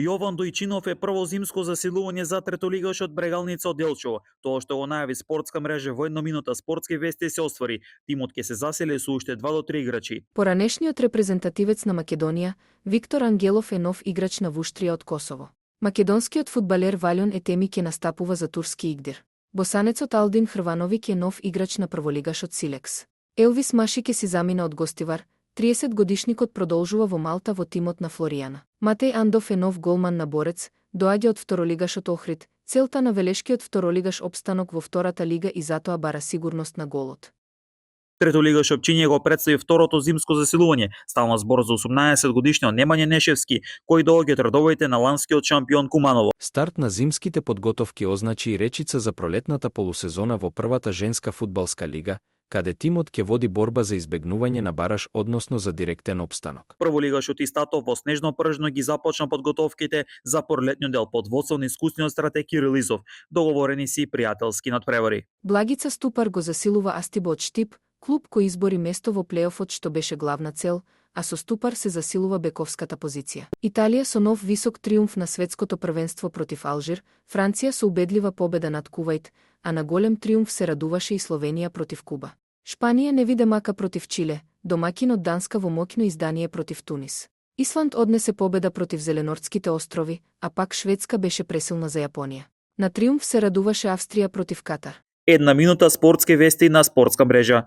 Јован Дојчинов е прво зимско засилување за третолигашот Брегалница од Делчево. Тоа што го најави спортска мрежа во една минута спортски вести се оствари. Тимот ќе се засели со уште 2 до 3 играчи. Поранешниот репрезентативец на Македонија, Виктор Ангелов е нов играч на Вуштрија од Косово. Македонскиот фудбалер Валјон Етеми ќе настапува за турски игдир. Босанецот Алдин Хрвановик е нов играч на прволигашот Силекс. Елвис Маши ќе си замина од Гостивар. 30-годишникот продолжува во Малта во тимот на Флоријана. Матеј Андов е нов голман на Борец, доаѓа од второлигашот Охрид. Целта на велешкиот второлигаш опстанок во втората лига и затоа бара сигурност на голот. Третолигаш Опчиње го представи второто зимско засилување. Става збор за 18 годишниот Немања Нешевски, кој доаѓа од редовите на ланскиот шампион Куманово. Старт на зимските подготовки означи и речица за пролетната полусезона во првата женска фудбалска лига, каде тимот ќе води борба за избегнување на бараш, односно за директен опстанок. Прволигашот Истатов во снежно пржно ги започна подготовките за пролетниот дел под водството на искусниот стратег Кирил Изов. Договорени си пријателски надпревари. Благица Ступар го засилува Астибо од Штип, клуб кој избори место во плеофот што беше главна цел, а со Ступар се засилува бековската позиција. Италија со нов висок триумф на светското првенство против Алжир, Франција со убедлива победа над Кувајт, а на голем триумф се радуваше и Словенија против Куба. Шпанија не виде мака против Чиле, домакин од Данска во моќно издание против Тунис. Исланд однесе победа против Зеленортските острови, а пак Шведска беше пресилна за Јапонија. На триумф се радуваше Австрија против Катар. Една минута спортски вести на спортска мрежа.